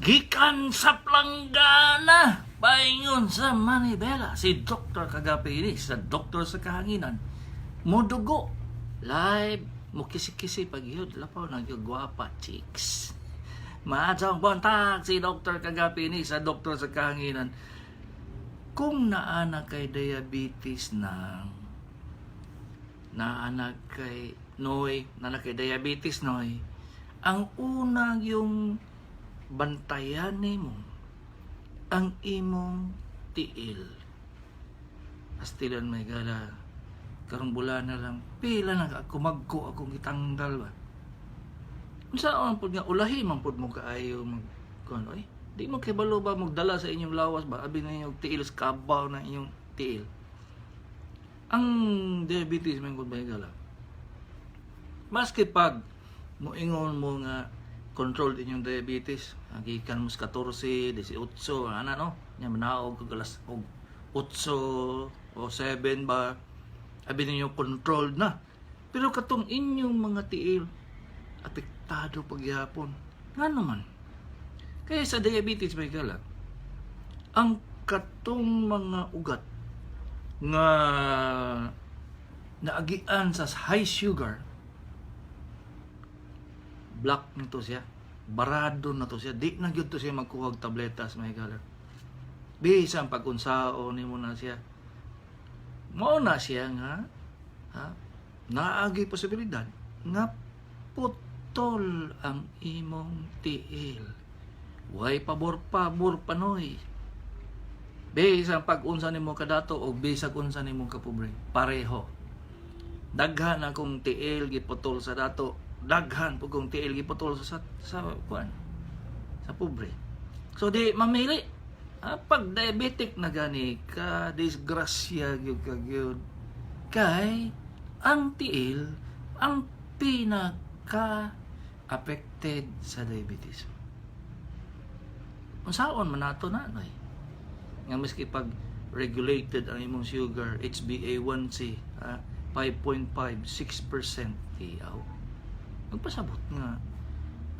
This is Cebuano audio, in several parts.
Gikan sa planggana, paingon sa manibela, si Dr. Kagapi sa Doktor sa Kahanginan. Modugo, live, mo kisi-kisi pag yun, lapaw na gyud gwapa chicks. Maadjong buntag, si Dr. Kagapi sa Doktor sa Kahanginan. Kung naana kay diabetes nang naana kay noy, naana kay diabetes noy, ang unang yung bantayan nimo ang imong tiil. Astilan, may gala, karong bulan na lang pila na ka kumagko akong gitanggal ba. Unsa man pud nga ulahi man pud mo kaayo mag kuan oy. Di mo kibalo ba magdala sa inyong lawas ba, abi na inyong tiil, kabaw na inyong tiil. Ang diabetes man gud, may gala. Maski pag moingon mo nga controlled inyong diabetes, gikan mo sa 14, 18, ana no? Nya manaog kag alas og 8 o 7 ba, abi ninyo controlled na. Pero katong inyong mga tiil, apektado pagyapon. Ngano man? Kaya sa diabetes, may gala, ang katong mga ugat nga naagian sa high sugar, black nito siya, barado na to siya, di na gyud to siya magkuha og tabletas, may gala. Bisan pag-unsaon nimo na siya, mao na siya nga ha, naagi posibilidad nga putol ang imong tiil. Way pabor-pabor panoy. Bisan pag-unsa nimo kadato o bisag unsa nimo kapobre, pareho. Daghan akong tiil giputol sa dato, daghan pud kong tiil giputol sa kuan, sa pobre. So di mamili. Ah, pag diabetic na gani ka, disgrasya gyud ka gyud. Kay ang tiil ang pinaka affected sa diabetes. Unsaon man nato na noy? Nga maski pag regulated ang imong sugar, HbA1c, 5.5, 6%, tiyaw. Magpasabot nga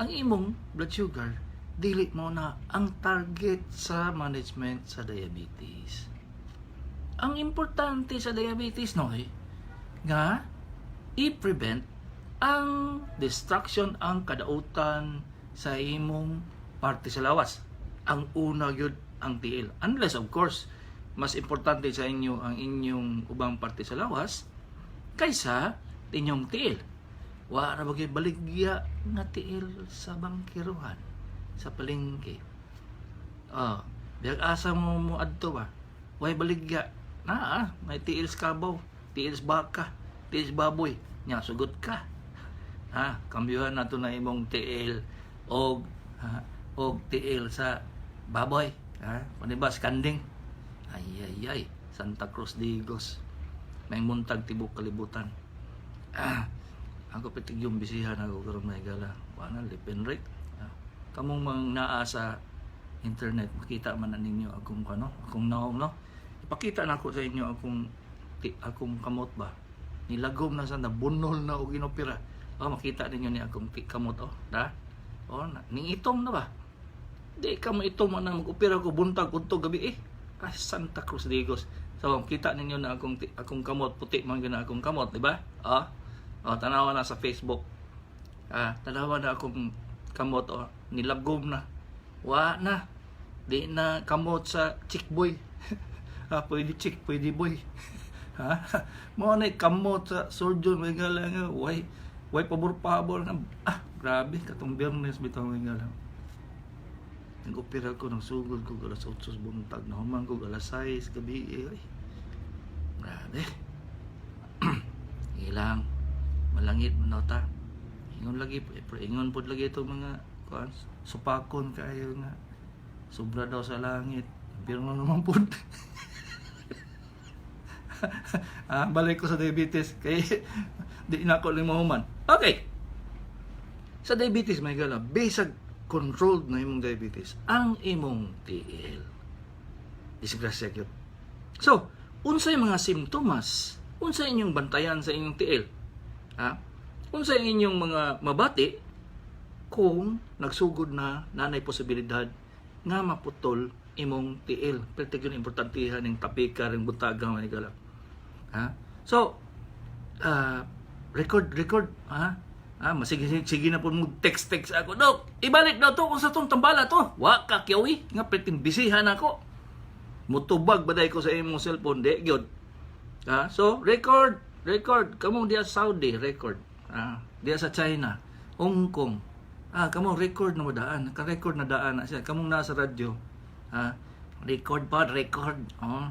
ang imong blood sugar dili mo na ang target sa management sa diabetes. Ang importante sa diabetes noy nga i-prevent ang destruction, ang kadautan sa imong parte sa lawas. Ang una gyud ang tiil. Unless, of course, mas importante sa inyo ang inyong ubang parte sa lawas kaysa inyong tiil. Wa ra ba baligya nga tiil sa bangkiruhan, sa palengke? Oh, biyag asa mo mo adto ba? Way baligya. Na, ah, may tiil sa kabaw, tiil sa baka, tiil sa baboy. Nya sugot ka. Ha, kambyuhan nato na imong tiil og ha, og tiil sa baboy, ha? Panibas kanding. Ay ay ay, Santa Cruz Digos. May muntag tibok kalibutan. Ah, ako pitig yung bisihan ako karon, may gala. Wala lipin rate. Ah, kamong mga naa sa internet, makita man na ninyo akong kano, akong naong no. Ipakita na ako sa inyo akong kamot ba. Nilagom na sa nabunol na og inopera. Oh, makita ninyo ni akong kamot oh, da. Oh, na, ning itom na ba? Di ka mo itom na mag-opera ko buntag udto gabi eh. Ay, Santa Cruz Digos. So, kita ninyo na akong kamot, puti man gyud na akong kamot, di ba? Ah. Oh, tanawa na sa Facebook. Ah, tanawa na akong kamot oh, nilagom na. Wa na. Di na kamot sa chick boy. Ah, pwede chick, pwede boy. Ha? Mao na kamot sa surgeon, may gala nga way pabor-pabor nga. Ah, grabe katong Biyernes bitaw, may gala. Nag-opera ko, nagsugod ko alas 8 sa buntag, nahuman ko alas 6 gabi eh. Ay, grabe. Ilang malangit man ta. Ingon lagi, pero ingon pod lagi itong mga kuan, supakon kaayo nga sobra daw sa langit. Pero naman pod. Ah, balik ko sa diabetes kay di na ako lang mahuman. Okay. Sa diabetes, may gala, bisag controlled na imong diabetes, ang imong tiil, disgrasya gyud. So, unsay mga simptomas? Unsay inyong bantayan sa inyong tiil? Ha? Unsay inyong mga mabati? Kung nagsugod na nanay posibilidad nga maputol imong tiil. Pero yun importantehan ng tapika ring butaga, mga higala. Ha? So, record, record, ha? Ah, masige sige na po mo text text ako. "Dok, ibalik daw to kung sa tong tambala to." Wa ka kiyawi nga perting bisihan ako. Mutubag ba ko sa imong cellphone di gyud. Ha? So, record, record. Kamo diya sa Saudi, record. Ah, diya sa China, Hong Kong. Ah, kamo record na mo daan. Naka-record na daan na siya. Kamong nasa radyo. Ah, record pa, record. Oh.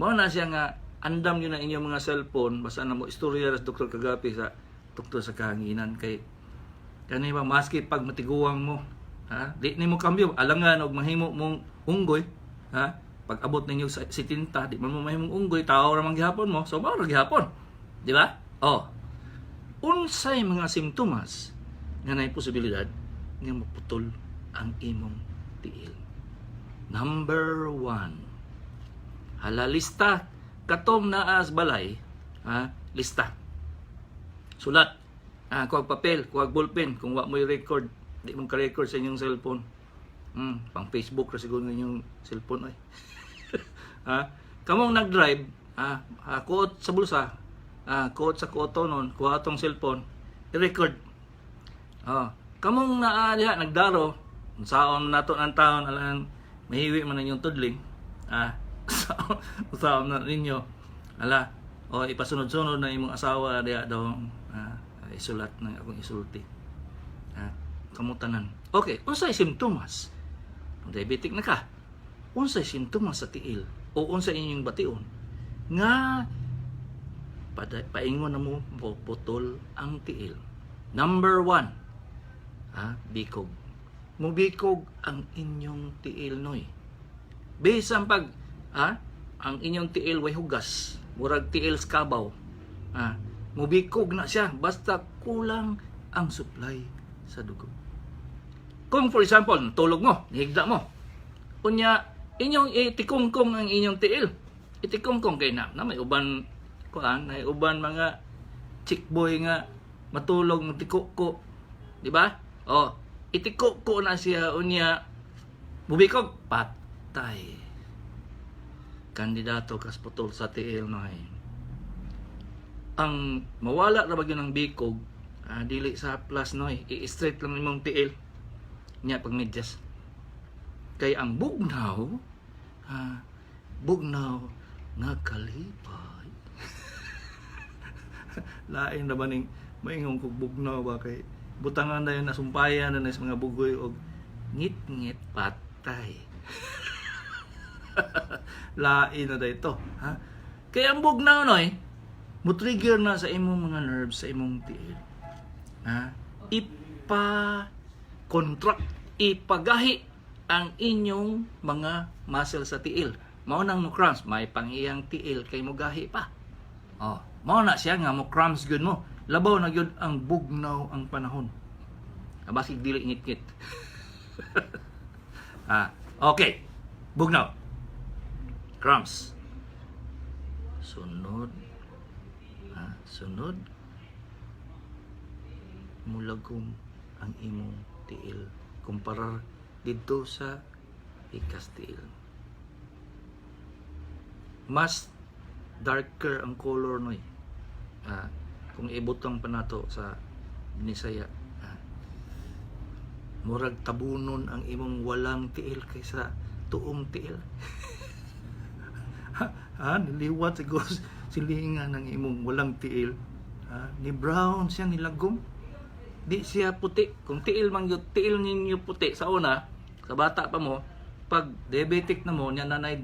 Mao na siya nga andam yun ang inyong mga cellphone, basta na mo istorya sa Dr. Kagapi sa doktor sa kahanginan kay kani ba, maski pag matiguang mo, ha, di nimo kambyo, alangan og mahimo mong unggoy, ha. Pag abot ninyo sa 70, di man mo mahimong unggoy, tao ra man gihapon mo, so mao ra gihapon, di ba? Oh, unsay mga simptomas nga naay posibilidad nga maputol ang imong tiil? Number 1. Hala, lista. Katong naa sa balay, ha, lista. Sulat. Ah, kuwag papel, kuwag ballpen kung wa mo'y record, di mo ka-record sa inyong cellphone. Pang Facebook ra siguro ng inyong cellphone ay. Ha? Kamong nag-drive, kuot sa bulsa, kuot sa kuotonon, kuha atong cellphone, i-record. Oh, kamong naa diha nagdaro, saon nato ang taon alang mahiwi man inyong tudling. Ah, saon na ninyo. Ala, o ipasunod-sunod na imong asawa diha daw, isulat na akong isulti. Ah, kamutanan. Okay, unsay simptomas? Kung diabetic na ka, unsay simptomas sa tiil o unsay inyong bation nga paingon na mo putol ang tiil? Number 1, bikog. Mubikog ang inyong tiil, noy. Bisan pag ang inyong tiil way hugas, murag tiil sa kabaw. Ah, mubikog na siya basta kulang ang supply sa dugo. Kung for example, tulog mo, nihigda mo. Unya, inyong itikungkong ang inyong tiil. Itikungkong kay na may uban kuan, may uban mga chick boy nga matulog magtikuko. Di ba? Oh, itikuko na siya, unya mubikog, patay. Kandidato kas putol sa tiil, noy. Ang mawala ra ba gyud ang bikog, dili sa plus, noy, i-straight lang imong tiil. Nya pag medyas. Kay ang bugnaw, bugnaw nga kalipay. Lain na ba ning maingon kog bugnaw ba kay butangan na yun, nasumpayan na sa mga bugoy og ngit-ngit, patay. Lain na ito, ha? Kaya ang bugnaw, noy, mo-trigger na sa imong mga nerves sa imong tiil. Ha? Ipa contract, ipagahi ang inyong mga muscle sa tiil. Mao nang mo cramps, may panghiyang tiil kay mo gahi pa. Oh, mao na siya nga mo cramps gyud mo. Labaw na gyud ang bugnaw ang panahon. Basig dili ngit-ngit. Ah, okay. Bugnaw. Cramps. Sunod. Ah, sunod. Mulagom ang imong tiil kumpara didto sa pikas tiil. Mas darker ang color, noy. Ah, kung ibutang pa nato sa Binisaya. Ah, murag tabunon ang imong walang tiil kaysa tuong tiil. Ha, niliwat siguro silingan ng imong walang tiil. Ha, ni brown siya, nilagom. Di siya puti. Kung tiil man gyud, tiil ninyo puti sa una, sa bata pa mo, pag diabetic na mo, niya nanay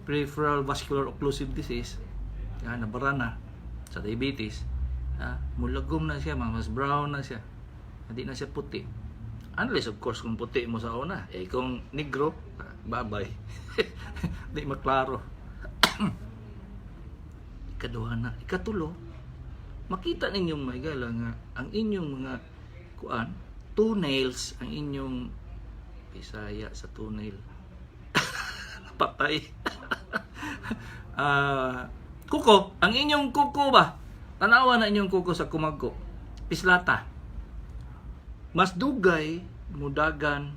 peripheral vascular occlusive disease, yan, nabara na sa diabetes, mulagom na siya, mas brown na siya. Hindi na siya puti. Unless, of course, kung puti mo sa una. Eh kung negro, babay. Di maklaro. Ikaduha na. Ikatulo, makita ninyo, mga higala, nga ang inyong mga kuan, toenails, ang inyong Bisaya sa toenail. Patay. Ah, kuko, ang inyong kuko ba? Tanawa na inyong kuko sa kumagko. Pislata. Mas dugay mudagan,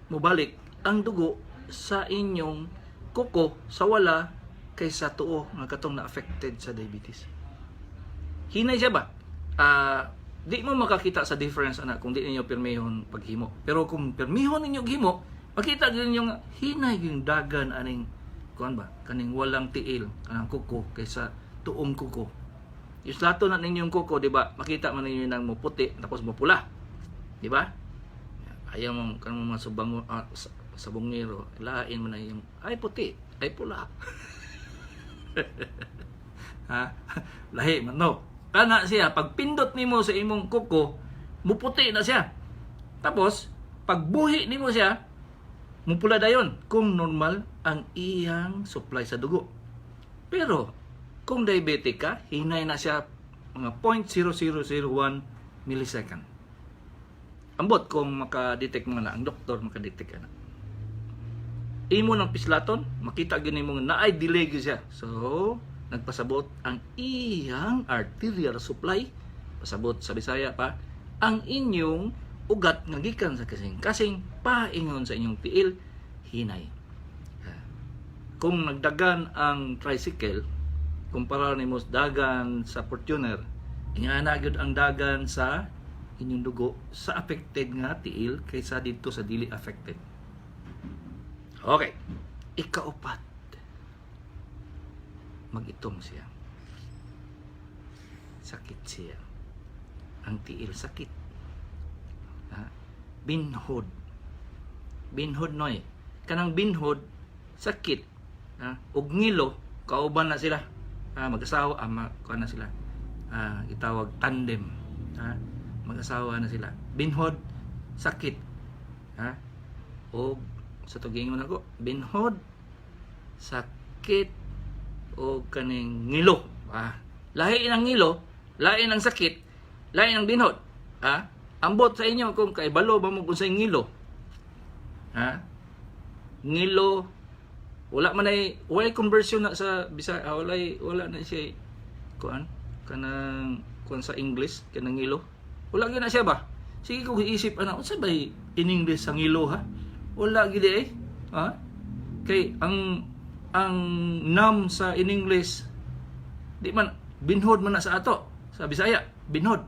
mubalik ang dugo sa inyong kuko sa wala kaysa tuo nga katong na affected sa diabetes. Hinay siya ba? Di mo makakita sa difference ana kung di ninyo pirmihon paghimo. Pero kung pirmihon ninyo himo, makita gyud ninyo nga hinay yung dagan aning kuan ba, kaning walang tiil, kanang kuko kaysa tuong kuko. Islato na ninyong kuko, di ba? Makita man ninyo nang muputi tapos mupula. Di ba? Ayaw mo kanang mga subango, sabongero, lain man na yung ay puti, ay pula. Ha? Lahi man, no. Kana siya pag pindot nimo sa imong kuko, muputi na siya. Tapos pagbuhi nimo siya, mupula dayon kung normal ang iyang supply sa dugo. Pero kung diabetic ka, hinay na siya mga 0.0001 millisecond. Ambot kung maka-detect mo na ang doktor, maka-detect ka na. Imo ng pislaton, makita gyud nimo nga naay delay gyud siya. So, nagpasabot ang iyang arterial supply, pasabot sa Bisaya pa, ang inyong ugat nga gikan sa kasing-kasing paingon sa inyong tiil, hinay. Ha. Kung nagdagan ang tricycle, kumpara nimo sa dagan sa Fortuner, ingana gyud ang dagan sa inyong dugo sa affected nga tiil kaysa dito sa dili affected. Okay. Ikaupat. Mag-itom siya. Sakit siya. Ang tiil sakit. Ha? Binhod. Binhod, noy. Kanang binhod, sakit. Ha? Ug ngilo, kauban na sila. Ha? Mag-asawa, kuan na sila. Itawag tandem. Ha? Mag-asawa na sila. Binhod, sakit. Ha? Og sa tugingon ako, binhod, sakit, o kaning ngilo. Lahi ng ngilo, lahi ng sakit, lahi ng binhod. Ha? Ambot sa inyo kung kaibalo ba mo kung sa ngilo. Ha? Ngilo, wala man ay walay conversion na sa Bisaya, walay, wala na siya kuan kanang kuan sa English kanang ngilo. Wala gyud na siya ba? Sige ko isip ana, unsa ba in English sa ngilo, ha? Wala gyud eh. Ha? Kay ang numb sa in English di man binhod man na sa ato sa Bisaya, binhod.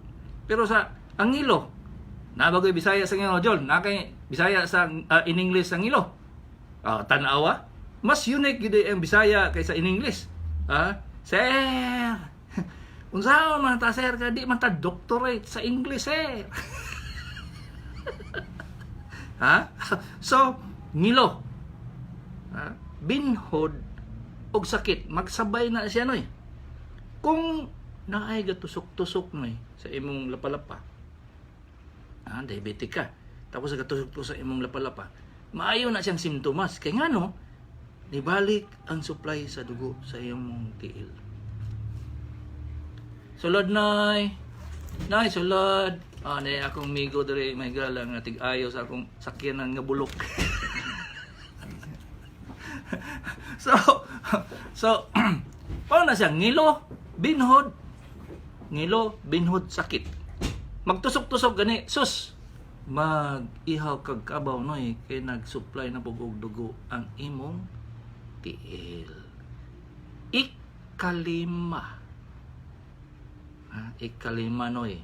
Pero sa ang ngilo, nabagoy Bisaya sa ngilo, Jol, na kay Bisaya sa in English sa ngilo. Tanawa, mas unique gyud ang Bisaya kaysa in English. Sir. Unsa man ta, sir, ka di man ta doctorate sa English, sir. Ha? So, ngilo. Ha? Binhod og sakit, magsabay na siya, noy. Kung naay gatusok-tusok, noy, sa imong lapalapa. Diabetic ka. Tapos gatusok-tusok sa imong lapalapa. Maayo na siyang simptomas. Kay ngano, nibalik ang supply sa dugo sa imong tiil. Sulod, nay. Nay, sulod. Nay akong migo diri may gala nga tig-ayo sa akong sakyanan nga bulok. So paano na siya? Ngilo, binhod. Ngilo, binhod, sakit. Magtusok-tusok gani, sus. Mag-ihaw kag kabaw, noy, kay nag-supply na pud og dugo ang imong tiil. Ikalima. Ha? Ikalima, noy.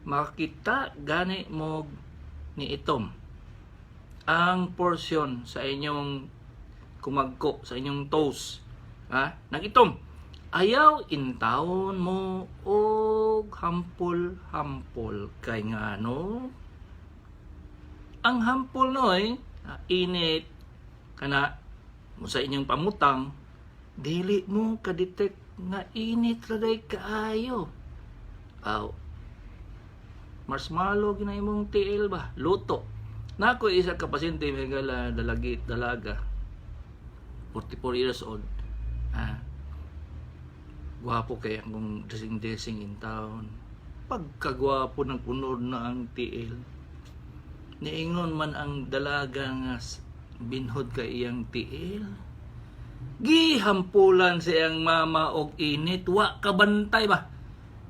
Makita gani mo ni itom ang portion sa inyong kumagko, sa inyong toes. Ha? Nagitom. Ayaw intawon mo og hampol-hampol kay ngano? Ang hampol, noy, init kana mo sa inyong pamutang, dili mo ka-detect nga init ra day kaayo. Aw, marshmallow gina imong tiil ba? Luto. Nako isa ka pasyente may gala dalagit dalaga. 44 years old. Gwapo kay ang dressing dressing in town. Pagkagwapo ng punod na ang tiil. Niingon man ang dalaga nga binhod kay iyang tiil. Gihampulan sa iyang mama og init, wa kabantay ba.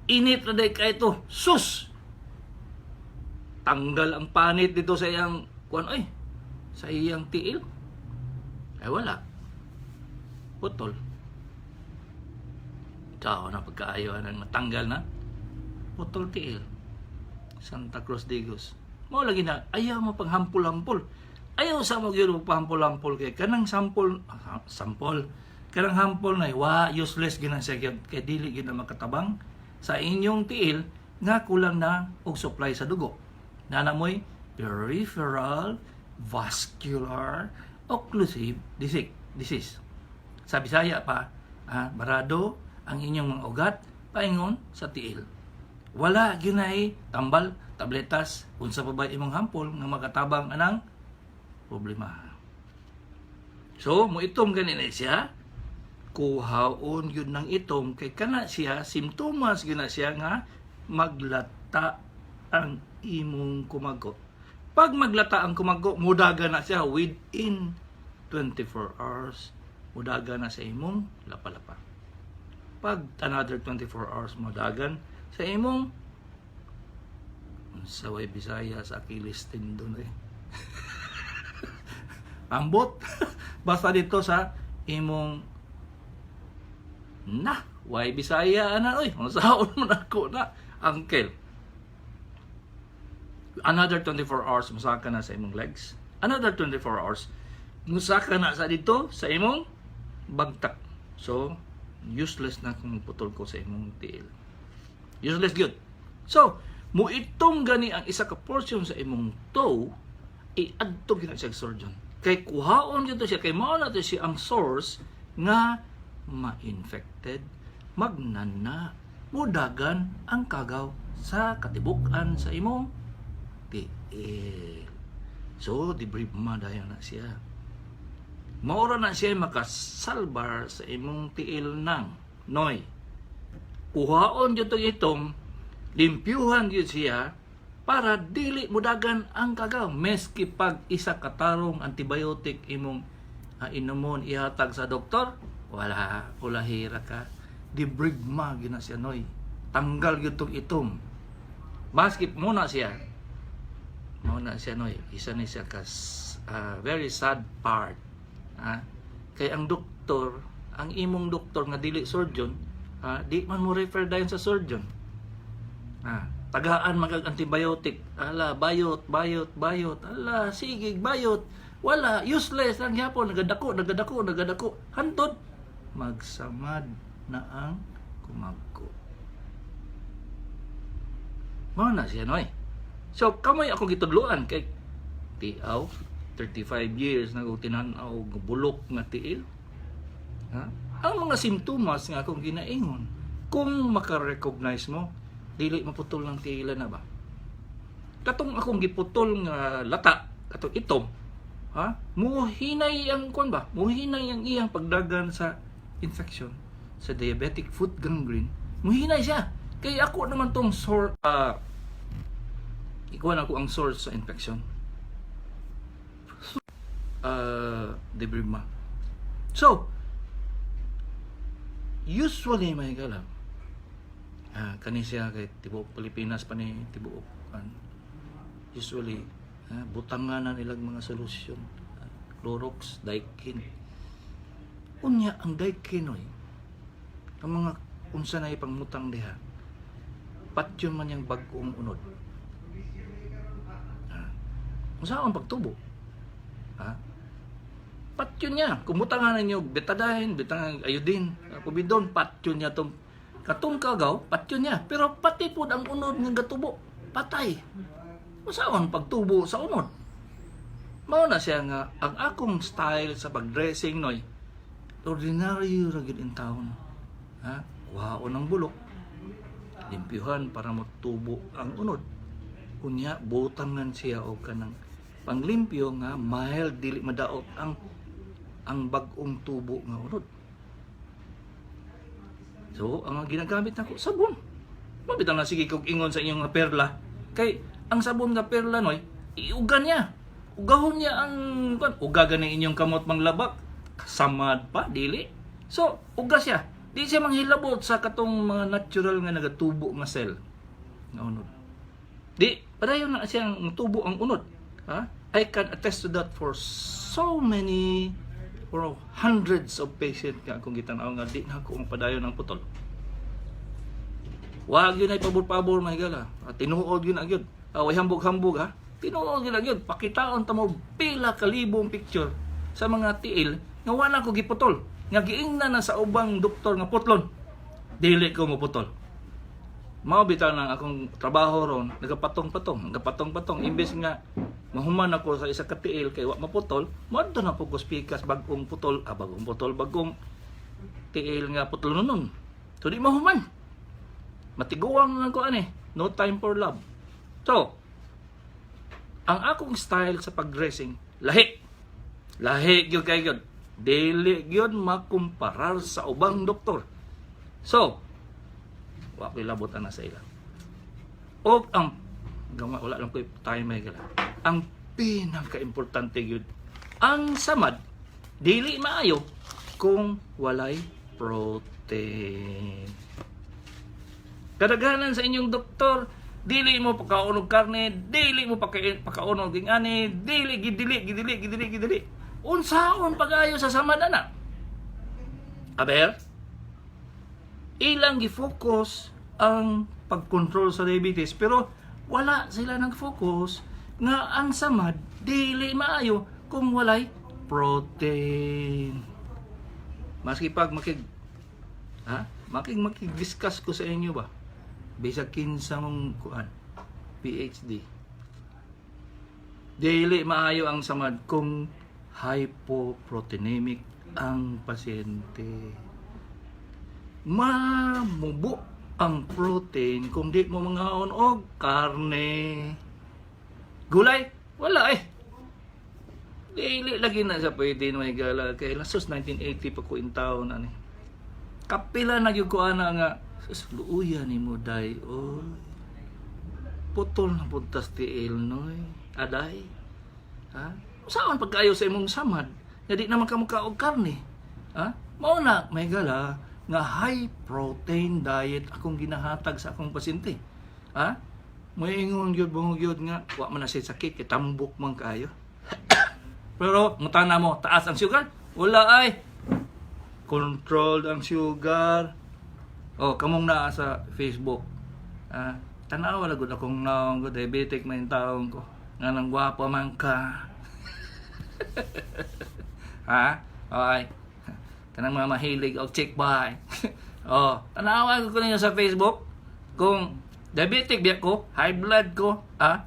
Init na day kay to. Sus! Tanggal ang panit dito sa iyang kuan oy, sa iyang tiil. Ay wala. Putol. Tao na pagkaayo nang matanggal na. Putol tiil. Santa Cruz Digos. Mao lagi na ayaw mo panghampol-hampol. Ayaw sa mo gyud panghampol-hampol kay kanang sampol, ah, sampol kanang hampol na wa useless gyud na siya gyud kay dili gyud na makatabang sa inyong tiil nga kulang na og supply sa dugo. Nana mo'y peripheral vascular occlusive disease. Disease. Sa Bisaya pa, ah, barado ang inyong mga ugat paingon sa tiil. Wala ginay tambal, tabletas, unsa pa ba imong hampol nga makatabang anang problema. So, mo itom gani na siya, kuhaon yun ng itom kay kana siya simptomas gyud na siya nga maglata ang imong kumago. Pag maglata ang kumago, mudaga na siya within 24 hours, mudaga na sa imong lapa-lapa. Pag another 24 hours, mudagan sa imong, unsa way Bisaya sa Achilles tendon eh? Ambot. Basta dito sa imong na, way Bisaya ana oy. Unsaon man ako na, uncle? Another 24 hours, musaka na sa imong legs. Another 24 hours, musaka na sa dito sa imong bagtak. So, useless na kung putol ko sa imong tiil. Useless gyud. So, muitom gani ang isa ka portion sa imong toe, iadto gyud na siya sa surgeon. Kay kuhaon gyud to siya kay mao na to siya ang source nga ma-infected, magnana, mudagan ang kagaw sa katibuk-an sa imong tiil. So, debridement dayon na siya. Maura na siya makasalbar sa imong tiil nang noy. Kuhaon jud tong itom, limpyuhan jud siya para dili mudagan ang kagaw. Meski pag isa katarong antibiotic imong inumon ihatag sa doktor, wala, ulahira ka. Debridement gyud na siya, noy. Tanggal gyud tong itom. Maski muna siya. Muna siya, noy. Isa ni siya kas very sad part. Ah, kay ang doktor, ang imong doktor nga dili surgeon, di man mo refer dayon sa surgeon. Ah, tagaan magag antibiotic. Ala, bayot, bayot, bayot. Ala, sige, bayot. Wala, useless lang gyapon, nagadako, nagadako, nagadako. Hantod magsamad na ang kumagko. Mao na siya, noy. So, kamoy ako gitudloan kay tiaw, 35 years na ko tinan-aw og bulok nga tiil. Ha? Ang mga simptomas nga akong ginaingon, kung maka-recognize mo, dili maputol ng tiilan na ba? Katong akong giputol nga lata, katong itom, ha? Muhinay ang kuan ba? Muhinay ang iyang pagdagan sa infection sa diabetic foot gangrene. Muhinay siya. Kay ako naman tong sore ikuha na ako ang source sa infection. Debridement. So, usually may galang. Ah, kani siya kay tibuok Pilipinas pa ni tibuok kan. Usually, butangan na nilang mga solusyon. Clorox, Daikin. Unya ang Daikin oy. Ang mga unsa na ipangmutang diha. Patyon man yang bag-ong unod. Ah. Unsa ang pagtubo? Ha? Patyon niya. Kung butangan ninyo betadine, butangan iodine, povidone, patyon niya tong katong kagaw, patyon niya. Pero pati pod ang unod nga gatubo, patay. Unsa ang pagtubo sa unod? Mao na siya nga ang akong style sa pag-dressing noy. Ordinaryo ra gyud in town. Ha? Kuhaon ang bulok. Limpyuhan para motubo ang unod. Unya butangan siya og kanang panglimpyo nga mild, dili madaot ang bag-ong tubo nga unod. So, ang ginagamit nako sabon. Mabitaw na sige kog ingon sa inyong nga perla. Kay ang sabon nga perla noy, iuga niya. Ugahon niya ang kuan, uga gani inyong kamot manglabak. Samad pa dili. So, uga siya. Di siya manghilabot sa katong mga natural nga nagatubo nga cell nga unod. Di, padayon na siyang mutubo ang unod. Ha? I can attest to that for so many or hundreds of patients nga akong gitan-aw nga di na ako padayon ang putol. Wag yun ay pabor-pabor, mga higala. Ah, tinuod yun na gyud. Ah, way hambog-hambog ha. Tinuod yun na gyud. Pakitaon ta mo pila ka libong picture sa mga tiil nga wala ko giputol. Nga giingnan na sa ubang doktor nga putlon. Dili ko moputol. Mao bitaw nang akong trabaho ron, nagapatong-patong, nagapatong-patong imbes nga mahuman ako sa isa ka tiil kay wa maputol, moadto na po ko pikas bag-ong putol, ah, bagong putol, bagong tiil nga putol nun. So di mahuman. Matiguang lang ko ani. No time for love. So, ang akong style sa pag-dressing, lahi. Lahi gyud kay gyud. Dili gyud makumparar sa ubang doktor. So, wa ko'y labot ana sa ila. Og ang gawa wala lang ko'y time may gala. Ang pinaka-importante gyud, ang samad dili maayo kung walay protein. Kadaghanan sa inyong doktor, dili mo pakaon og karne, dili mo pakaon og ani, dili gidili gidili gidili gidili. Unsaon pag-ayo sa samad ana? Aber, ilang gi-focus ang pag-control sa diabetes, pero wala sila nag-focus nga ang samad dili maayo kung walay protein. Maski pag makig ha? Makig makig-discuss ko sa inyo ba? Bisag kinsa mong kuan PhD. Dili maayo ang samad kung hypoproteinemic ang pasyente. Mamubo ang protein kung di mo mangaon og karne. Gulay? Wala eh. Dili lagi na sa pwede no gala kay lasos 1980 pa ko in town ani. Kapila na gyud ko ana nga sus, luuya nimo day oy. Putol na pud tas tiil noy. Aday. Ha? Saan pagkayo sa imong samad? Nga di naman ka og karne. Ha? Mao na may gala nga high protein diet akong ginahatag sa akong pasyente. Ha? Moingon gyud bungog gyud nga wa man na siya sakit kay tambok man kaayo. Pero mutana mo, taas ang sugar? Wala ay. Controlled ang sugar. Oh, kamong naa sa Facebook. Ah, tanawa lang gud akong naong ko, diabetic man yung taong ko. Nga nang gwapo man ka. Ha? Okay. Kanang mga mahilig og chick bay. Oh, tanawa ko ninyo sa Facebook kung diabetic biya ko, high blood ko, ah,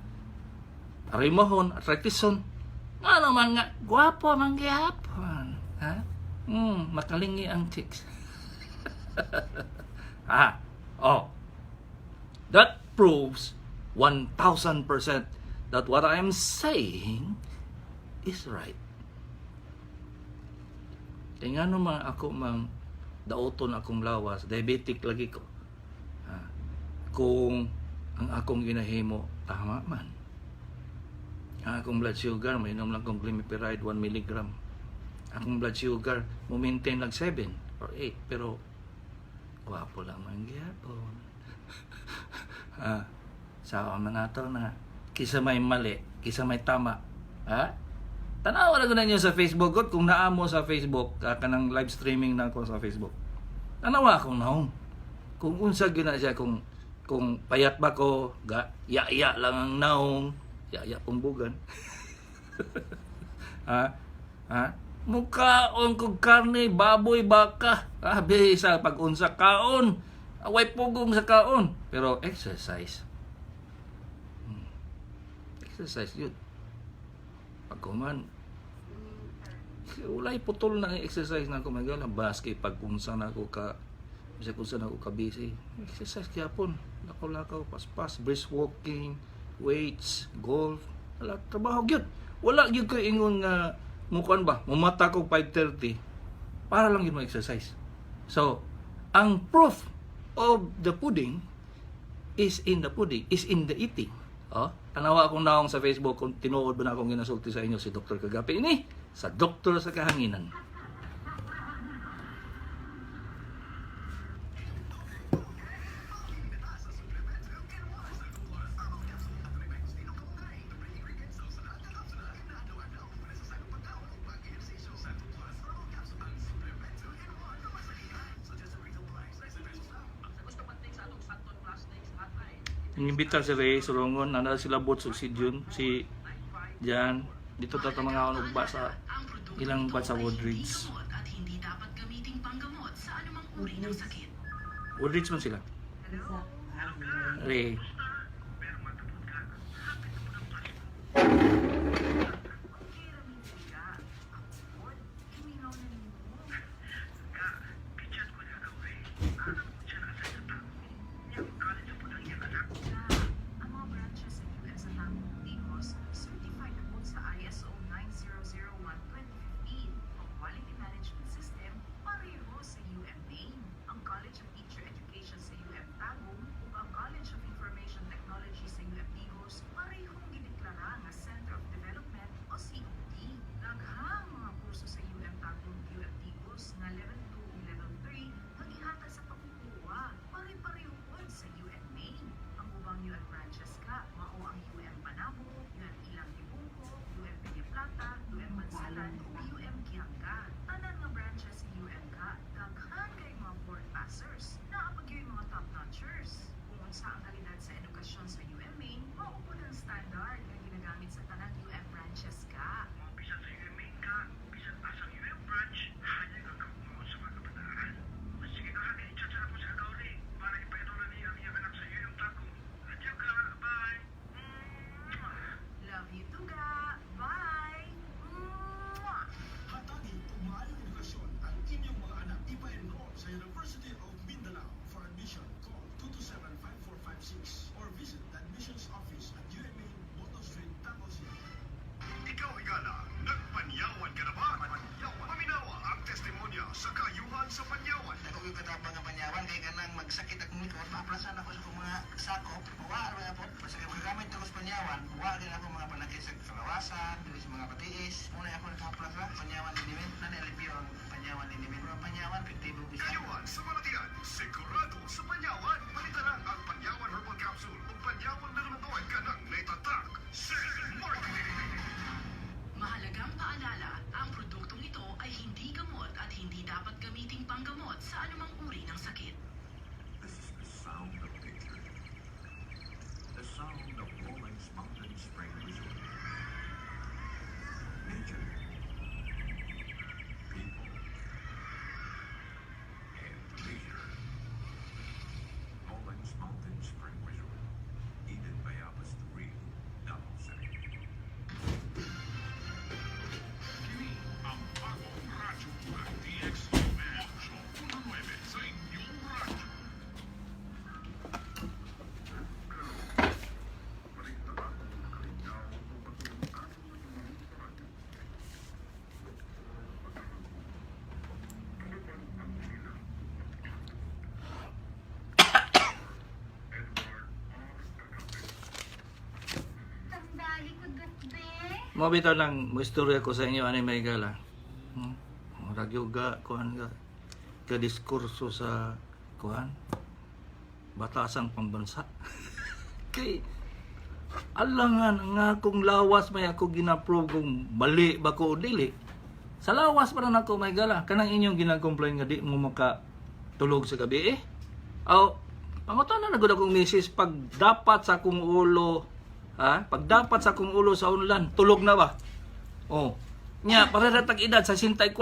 rheumahon, arthritison. Nga naman nga, gwapo man gihapon. Ha? Makalingi ang chicks. Ah, oh. That proves 1000% that what I am saying is right. Kaya nga naman ako mang dauton akong lawas, diabetic lagi ko. Ha? Kung ang akong ginahimo tama man. Ang akong blood sugar, mainom lang kong glimepiride 1 milligram. Akong blood sugar, mo maintain lang 7 or 8, pero gwapo lang man gyapon. Ah, sa man nato na kisa may mali, kisa may tama. Ha? Tanawa na ko ninyo sa Facebook god kung naa mo sa Facebook, ah, kanang live streaming na ako sa Facebook. Tanawa akong naong. Kung unsa gyud na siya, kung payat ba ko, ga ya-ya lang ang naong, ya-ya pungbugan. Ha? Ha? Mukaon kog karne, baboy, baka. Ah, bisa pag unsa kaon. Away pugong sa kaon. Pero exercise. Exercise yun. Pag kuman, walay putol na ang exercise na ako magala. Baski pag unsa na ako ka bisag unsa na ako ka busy. Exercise gyapon. Lakaw-lakaw, paspas, brisk walking, weights, golf, wala trabaho gyud. Wala gyud ko ingon nga mukuan ba, mumata ko 5:30 para lang yun mo-exercise. So, ang proof of the pudding is in the pudding, is in the eating. Oh, tanawa akong naong sa Facebook kung tinuod ba na akong ginasulti sa inyo. Si Dr. Kagapi ini sa Doktor sa Kahanginan. Inimbitar si Ray Sorongon, nana sila Bots ug si Jun, si Jan. Dito ta ta mga ugba sa Ang produktong ilang ito bat sa ay Woodridge. hindi gamot at hindi dapat gamiting panggamot sa anumang uri ng sakit. Woodridge man sila. Isa. Ray. Ang mga branches sa US at ang Tigos certified na po sa ISO 9001-2015 o Quality Management System, pareho sa UM Main. Ang College of Teacher Education sa UM Tagum ug ang College of Information Technology sa UM Digos parehong gideklara nga Center of Development o COD. Daghang mga kurso sa UM Tagum ug UM Digos nga Level 2 ug Level 3 nga gihatag sa pagkukuha, pare-pareho pod sa UM Main. Ang ubang UM branches ka, mao ang UM Panabo, UM Ilang Libungko, UM Peñaplata, UM Bansalan ug UM Kianga. Tanan nga branches sa UM ka, daghan kay mga board passers. Naa pa gyud mga top notchers. Kung unsa ang kalidad sa edukasyon sa UM Main, mao pod ang standard nga ginagamit sa tanang UM branches ka. Bisan sa UMA ka, bisan asang UM branch, hayag ang kaugmaon sa mga kabataan. Sige ka, i-chat sa ako sa Kagauri para ipa-enroll na niya ang iyang anak sa UM Tagum. Adyo ka, bye! Mwah! Love you too, ga. Bye! Mwah! Hatagi og maayong edukasyon ang inyong mga anak. Ipa-enroll sa University of Mindanao. For admission, call 227-5456 or visit the admissions office at UMA, Boto Street, Davao City. Ikaw, Higala, nagpanyawan ka na ba? Panyawan. Paminawa ang testimonya sa kaayuhan sa panyawan. Dako yung katapang nga panyawan kay kanang magsakit akong likod, maaplasan ako sa akong mga sakop, wa ra po. Basta kay magagamit ako sa panyawan, wa din ako mga panakit sa kalawasan, dili sa mga patiis. Muna ako nakahaplas ra, panyawan din na nalipyo ang panyawan din. Pero ang panyawan, epektibo bisa. Kaayuhan sa malatian, sigurado sa panyawan. Palita lang ang Panyawan Herbal Capsule o Panyawan Linamatoid kanang may tatak. Sir Marketing. Mahalagang paalala, ang produktong ito ay hindi gamot at hindi dapat gamiting panggamot sa anumang uri ng sakit. This is the sound of nature. The sound of Rollins Mountain Spring Resort. Nature. People. And leisure. Rollins Mountain Spring Resort. Eden Bayabas 3, Davao City. Kini ang bagong radyo ng DXUM 8.9 sa inyong radyo. Tandali ko, Dukbe. Mo bitaw lang mo istorya ko sa inyo ani may gala. Murag yoga kuan ga ka diskurso sa kuan batasang pambansa. Kay alangan ang akong lawas may ako gina-prove kung mali ba ko o dili. Sa lawas pa lang ako may gala. Kanang inyong gina-complain nga di mo maka tulog sa gabi eh. Aw, pangutana na gud akong misis pag dapat sa akong ulo, ha? Pag dapat sa akong ulo sa unlan, tulog na ba? Oh. Nya, para na tag edad sa 64.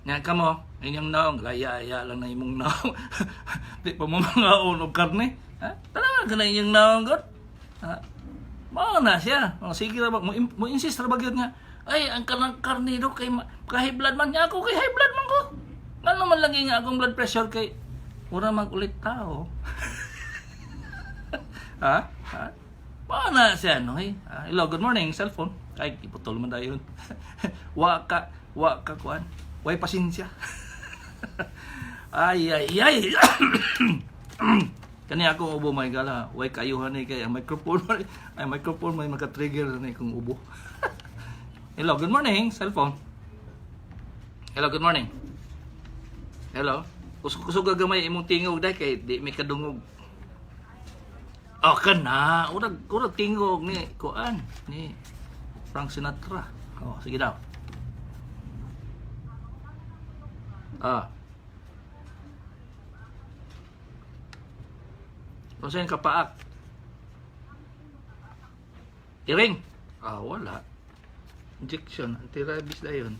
Nya kamo, inyong naong laya-aya lang na imong naong. Di pa mo mga og karne. Ha? Tanawa ka na inyong naong god. Ha? Mao na siya. O, sige ra ba mo, mo insist ra ba gyud nga. Ay, ang kanang karne do kay high blood man niya ako, kay high blood man ko. Ngano man lagi nga akong blood pressure kay ura mag ulit tao. Ha? Ha? Mao na siya, no? Hey, ah, hello, good morning, cellphone. Ay, iputol man dayon. Wa ka kuan. Way pasensya. Ay, ay, ay. Kani ako ubo may gala. Way kayuhan ni kay ang microphone. Ay, microphone may maka-trigger ni kung ubo. Hello, good morning, cellphone. Hello, good morning. Hello. Kusog kusog gamay imong tingog dai kay di mi kadungog. Oh, kana. Urag urag tingog ni kuan ni Frank Sinatra. Oh, sige daw. Ah. Unsa yung kapaak? Iring. Ah, wala. Injection, anti-rabies na yun.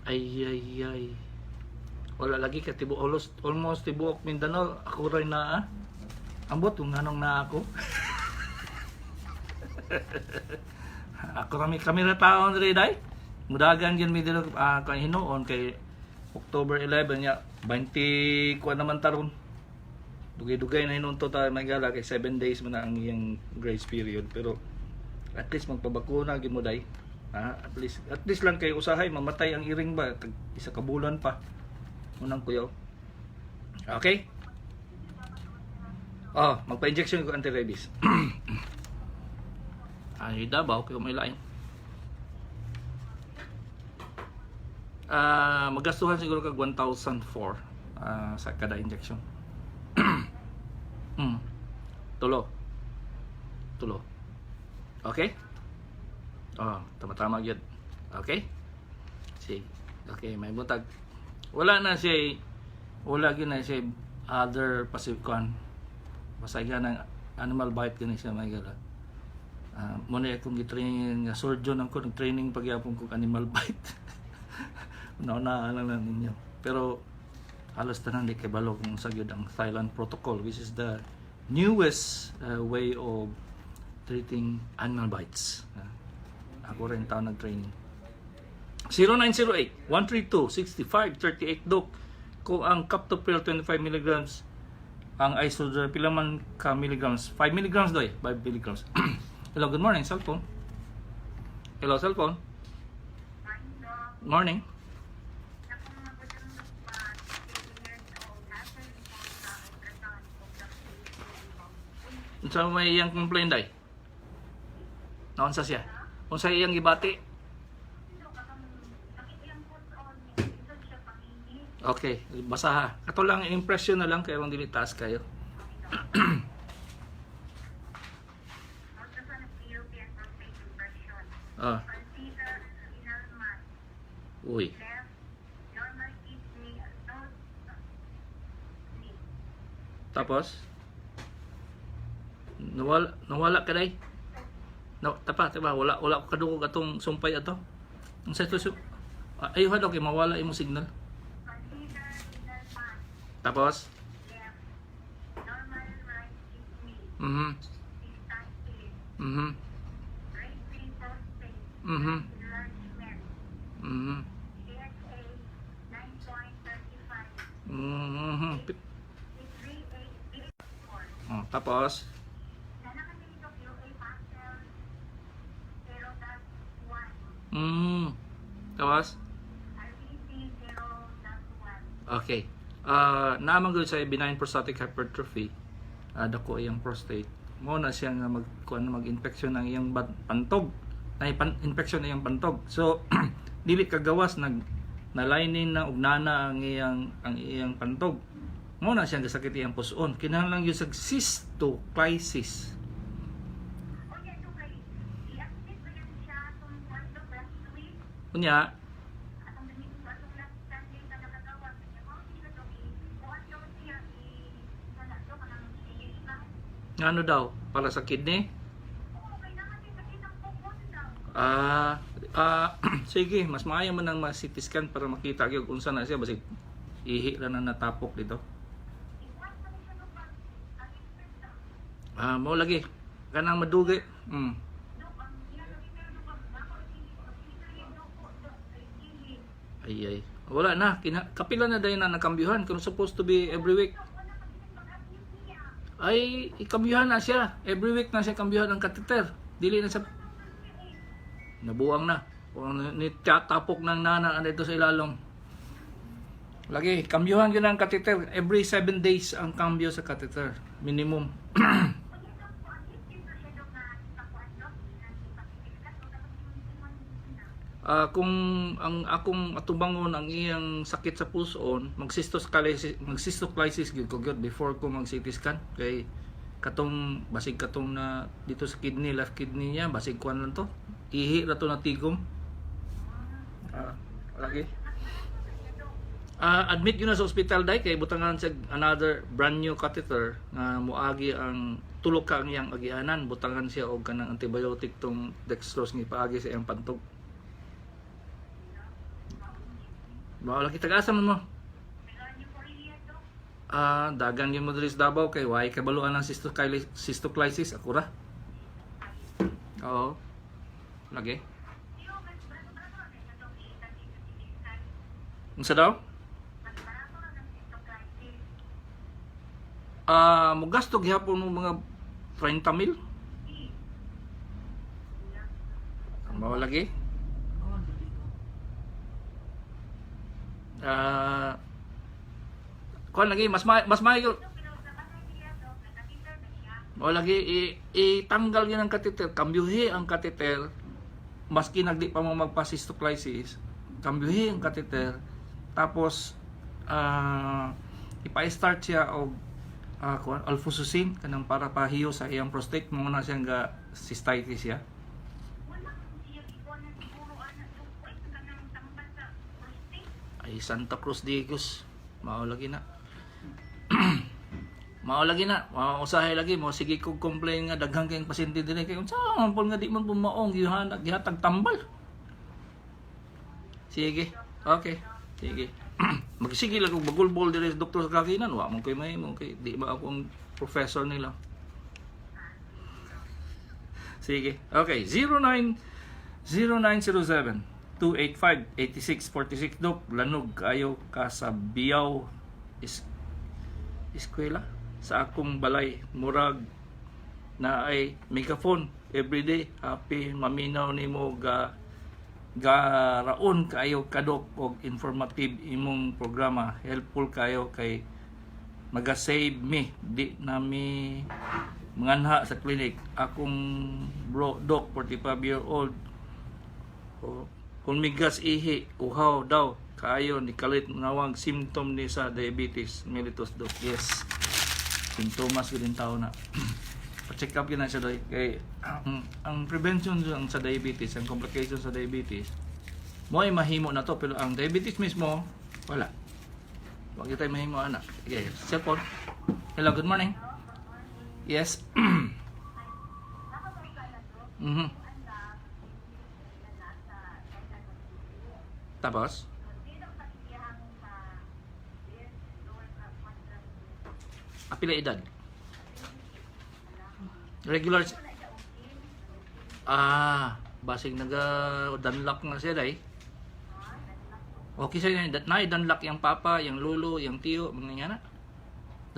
Ay, ay, ay. Wala lagi ka tibuok almost, almost tibuok Mindanao ako ray naa. Ambot kung anong naa ako. Ako kami kami ra taon diri day. Mudagan gyud mi diri kay hinuon kay October 11 nya 20 kuan naman taron. Dugay-dugay na hinuon to ta may gala kay 7 days man na ang iyang grace period, pero at least magpabakuna gyud mo day. Ah, at least lang kay usahay mamatay ang iring ba tag isa ka bulan pa. Unang kuyaw. Okay? Oh, magpa-injection ko anti-rabies. Ay, Davao, kay may lain. Ah, magastuhan siguro kag 1,004 sa kada injection. Tulo. Tulo. Okay? Oh, tama-tama gyud. Okay? Sige. Okay, may buntag. Wala na siya, wala gyud na siya other passive kuan. Basta ng animal bite gani siya may gala. Mo na akong gi-training nga surgeon ako, nag-training pagyapon kog animal bite. Una-una lang na ninyo. Pero halos tanan di kay balo kung sa gyud ang Thailand protocol, which is the newest way of treating animal bites. Ako rin tao nag-training. 0908-132-6538. Dok, kung ang Captopril 25 milligrams ang isodrol, pila man ka milligrams? 5 milligrams doy, 5 milligrams. Hello, good morning, cellphone. Hello, cellphone. Morning, Doc. Morning. Ako mga butang pa, 15 years old, nasa sa ultrasound of the Unsa may iyang complaint day? Naunsa siya? Unsa iyang gibati? Okay, basa ha. Kato lang impression na lang kay aron dili taas kayo. Ultrasound of European prostate impression. Ah, Consider renal mass. Uy. Left, normal kidney, no knee. Tapos nawala nawala ka day. No, tapa, tapa, wala wala ko kadungog atong sumpay ato. Unsa to ayaw ha daw kay mawala imong signal. Consider renal mass. Tapos Left, normal right kidney. Cystitis. Grade 3 prostate. Enlargement. PSA 9.35. 3884. Oh, tapos Sana kasi ito QA Pastel 0.1. Tapos RBC 0.1. Okay. Ah, naman gud sa benign prostatic hypertrophy. Dako iyang prostate. Mo na siya nga mag kuan mag-infection ang iyang pantog. Nay pan, infection ang iyang pantog. So dili kagawas nag na lining na og nana ang iyang pantog. Mo na siya gasakit iyang puson. Kinahanglan gyud sa cystoclysis. O yan, so kay i-active ba yan siya atong kwarto last week? Unya, Atong domingo, atong last Sunday na nakagawa. Kanya ko, sila to, i-kuhan daw siya, i-wala daw, kanang i-iba. Ngano daw para sa kidney? Oo, kay naman din sakit ang pukon daw. Ah, ah, sige, mas maayo man ang ma-CT scan para makita gyud unsa na siya, basig ihi lang na natapok dito. I-kuhan pa rin siya nung pag, ang expert daw. Ah, mo lagi kanang madugay. Dok, ang iya lagi pero dok, ang nako, sige, dok, dok, ay, ihi. Ay ay. Wala na kina, kapila na dayon na nakambyuhan kung supposed to be every week. Dok, wala pa din pag-admit niya. Ay, ikambyuhan na siya. Every week na siya kambyuhan ang catheter. Dili na siya nabuang na. Kung ni tapok ng nana dito sa ilalom. Lagi, kambyuhan gyud ang catheter. Every 7 days ang kambyo sa catheter. Minimum. Unya, dok, po, at least yun na siya, dok, na ipakuan, dok, na ipakitikas, o tapos yung ingon na. Ah, kung ang akong atubangon ang iyang sakit sa puson, magsystoclysis magsystoclysis gyud ko gyud before ko mag CT scan kay katong basig katong na dito sa kidney, left kidney niya, basig kuan lang to. Ihi ra to na tigom. Ah, lagi. Ah, admit yun na sa ospital dai kay butangan sa another brand new catheter nga moagi ang tulok ka ang iyang agianan, butangan siya og kanang antibiotic tong dextrose nga ipaagi sa iyang pantog. Mao lagi, taga-asa man mo? Ah, dagan gyud mo diri sa Davao kay way kabaluan ang cystoclysis ako ra. Oo. Lagi. Unsa daw? Ah, mogasto gihapon mo mga 30 mil. Mao lagi. Oh, dili ko. Ah, kuan lagi mas maayo. Mao lagi itanggal yun ang catheter, kambyuhi ang catheter. Maski nagdi pa mo magpa-cystoclysis, kambyuhi ang catheter. Tapos ipa-start siya og kuan alfuzosin kanang para pahiyo sa iyang prostate mo na siyang ga cystitis siya. Ay, Santa Cruz Digos. Mao lagi na. Mao lagi na. Mao usahay lagi mo sige kog complain nga daghan kayong pasyente dinhi kay unsa man pud nga di man pumaong gihanag gihatag tambal. Sige. Okay. Sige. Magsige lang kog bagulbol diri sa doktor sa kakinan, wa man koy mahimo kay di ba ako ang professor nila. Sige. Okay, 09 0907 285 8646. Dok, lanog kayo ka sa Biyaw is eskwela sa akong balay, murag na ay megaphone everyday. Happy maminaw nimo, ga garaon kaayo kadok og informative imong programa, helpful kayo kay maga-save me, di nami manganha sa clinic. Akong bro doc, 45-year old, o kung migas ihi, uhaw daw kaayo, ni kalit nawang symptom ni sa diabetes mellitus, doc. Yes, sintomas gyud tao na. Pa-check up yun na siya doy kay ang prevention ang sa diabetes, ang complications sa diabetes mo ay mahimo na to, pero ang diabetes mismo wala. Wag tayo mahimo ana. Okay, cellphone. Hello, good morning. Yes. Tapos apila edad? Regular. Ah, basig naga danlak na siya day. Okay siya na danlak yung papa, yung lolo, yung tiyo, mga nga na.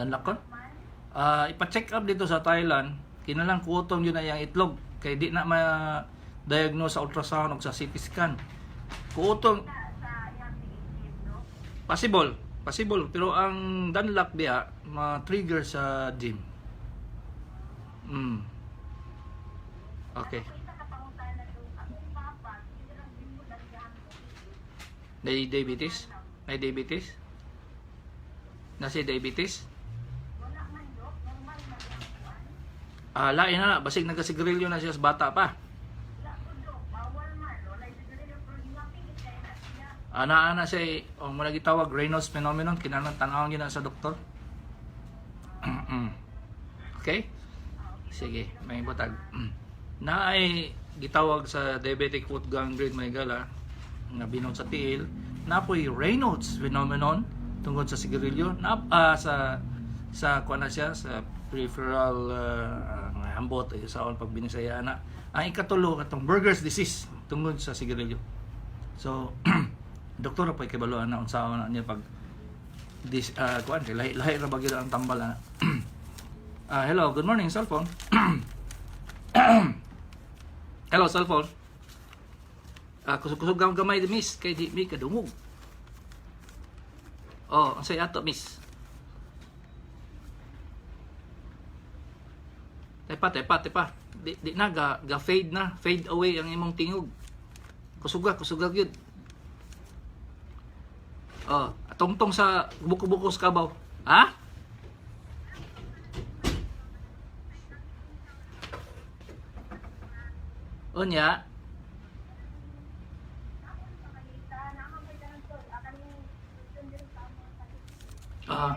Danlak kon. Ah, ipa-check up dito sa Thailand, kinalang kutom yun na yung itlog kay di na ma-diagnose sa ultrasound o sa CT scan. Kutom possible, possible, pero ang danlak biya ma-trigger sa gym. Okay. May diabetes? May diabetes? Nasi diabetes? Ah, lain na, basig nagkasigarilyo na siya sa bata pa. Ana-ana siya, eh, ang muna gitawag Raynaud's phenomenon, kinahanglan tan-awon gyud na sa doktor. Okay? Sige, may butag. Na ay gitawag sa diabetic foot gangrene, may gala nga binod sa tiil, napoy Raynaud's phenomenon tungod sa sigarilyo na sa kuan na siya sa peripheral ambot eh, sa pag binisaya na. Ang ikatulo katong Burger's disease tungod sa sigarilyo. So doktor pa kabalo ana unsaon na niya pag dis kuan kay lahi lahi ra ba gyud ang tambal ana. Ah, hello, good morning, cellphone. Hello, cellphone. Ah, kusog-kusog gamay miss kay di mi kadungog. Oh, unsay ato, miss? Tepa, tepa, tepa. Di, di na ga, ga fade na, fade away ang imong tingog. Kusuga, kusuga gyud. Oh, tungtong sa buko-buko sa kabaw. Ha? Unya. Ah.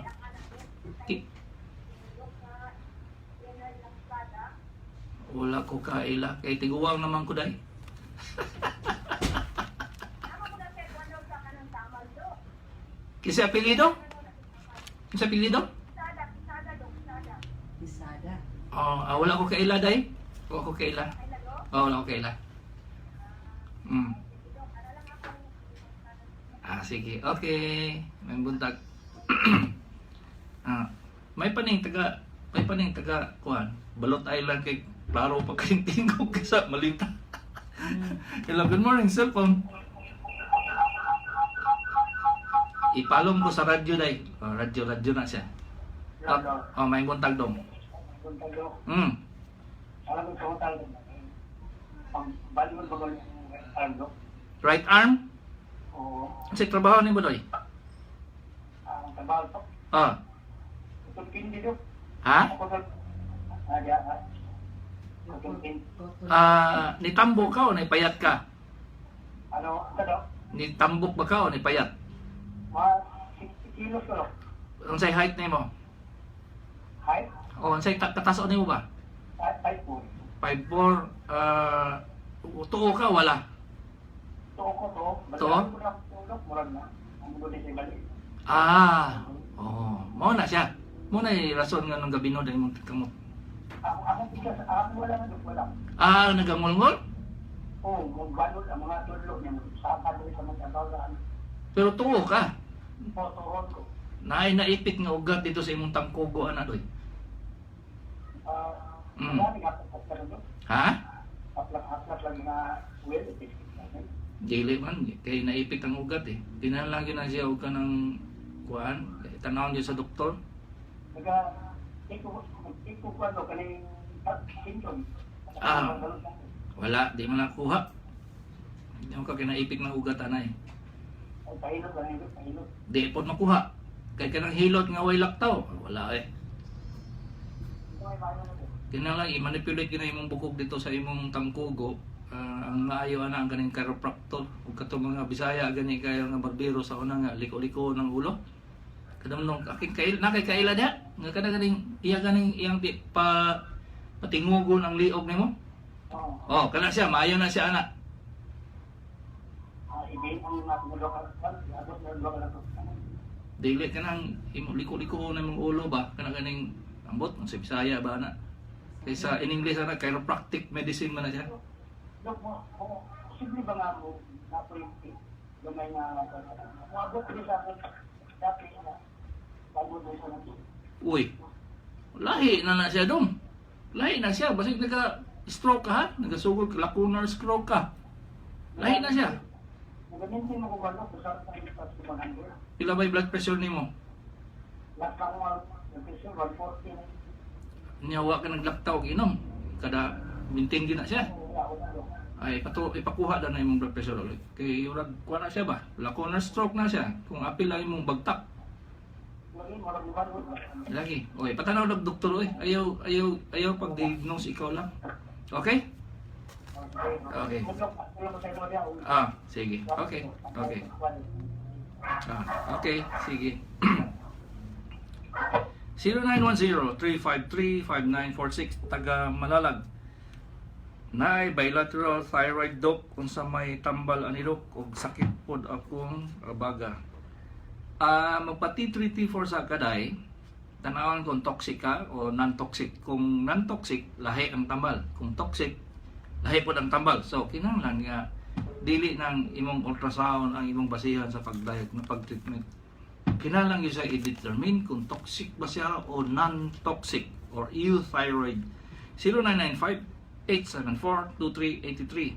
Wala ko kaila. Kay tiguwang naman ko day. Kinsa apelyido? Kinsa apelyido? Isada. Oh, ah, wala ko kaila day. Wala ko kaila. Oh, wala ko kaila. Ah, sige. Okay. May buntag. Ah, may paning taga kuan. Balot Island kay klaro pa kay tingog kaysa malita. Hello, good morning, cellphone. Ipalom ko sa radyo day. Oh, radyo, radyo na siya. Oh, oh, may buntag dong. Alam mo sa hotel, ang baliwan ba ano? Right arm? Oo. Sa trabaho ni Budoy? Ang trabaho to. Ah. Itong pin dito. Ha? Ako sa... Ah, di, ah. Itong pin. Ah, nitambok ka o nipayat ka? Ano, ito daw? Nitambok ba ka o nipayat? Mga 60 kilos ko. Unsay height nimo? Height? O unsay kataas nimo ba? 5'4". 5'4". Ah, tuo ka wala? Tuo ko to. Tuo? Basta ko na tulog, murag na. Ang gulo sa balik. Ah, oh, mao na siya. Mao na yung rason nga nung gabi no dahil mong kamot. Ako, ako, tigas, ako wala na, wala. Ah, nagangulngol? Oo, magbalot ang mga tulo niya. Saka doon sa mga bagaan. Pero tuo ka. Oo, tuon ko. Naay naipit nga ugat dito sa imong tangkogo ana doy. Ah, marami haplas lang doon. Ha? Haplas lang mga well, Dili man kay naipit ang ugat eh. Kinahanglan gyud na siya og kanang kuan, tanawon gyud sa doktor. Naga, iko, iko ko ano, kaning symptom. Ah. Wala, di man nakuha. Di mo ka kinaipit ng ugat anay. Ay, pahilot lang, hilot, pahilot. Di pod makuha. Kay kanang hilot nga way laktaw, wala eh. Ito ay maayo na to. Kinahanglan i-manipulate gyud na imong bukog dito sa imong tangkugo. Ah, ang maayo ana ang kaning chiropractor ug katong mga Bisaya gani kayo nga barbero sa una nga liko-liko ng ulo. Kadamnong aking kail na kay kaila diha nga kana ganing iya ganing iyang di, pa patingugon ang liog nimo. Oo. Oh, kana siya maayo na siya ana. Ah, ibihin ang mga tumulok ang abot na luwag na to. Dili kanang imo liko-liko na imong ulo ba kana ganing ambot sa Bisaya ba ana. Kaysa in English ana chiropractic medicine man na siya. Dok mo, mo, posible ba nga mo, napoy, gamay nga, moabot ko sa akong dati na, bago doon sa natin. Uy. Lahi na na siya dong. Lahi na siya basig naga stroke ka ha, nagasugod ka lacunar stroke ka. Lahi na siya. Nagamintin mo kung ano, kung saan tayo sa 100. Pila ba yung blood pressure nimo? Last lang mo, yung pressure, 140 na. Nya wa ka naglaktaw og inom. Kada maintain gyud na siya. Wala, wala, wala. Ay pato ipakuha daw na imong blood pressure ulit. Kay urag kuha na siya ba? Lacunar stroke na siya. Kung apil lang imong bagtak. Lagi, murag lugar, Lagi. Oy, patanaw og doktor oy. Ayaw ayaw ayaw pag-diagnose ikaw lang. Okay? Okay. Ah, sige. Okay. Okay. Ah, okay, sige. 0910-353-5946 taga Malalag. Naay bilateral thyroid dok unsa may tambal ani dok og sakit pod akong abaga. Ah, magpa T3 T4 sa kaday, tanawan kung toxic ka o non-toxic. Kung non-toxic, lahi ang tambal. Kung toxic, lahi pod ang tambal. So kinahanglan nga dili nang imong ultrasound ang imong basihan sa pag-diet na pag-treatment. Kinahanglan gyud siya i-determine kung toxic ba siya o non-toxic or euthyroid. 0995-874-2383.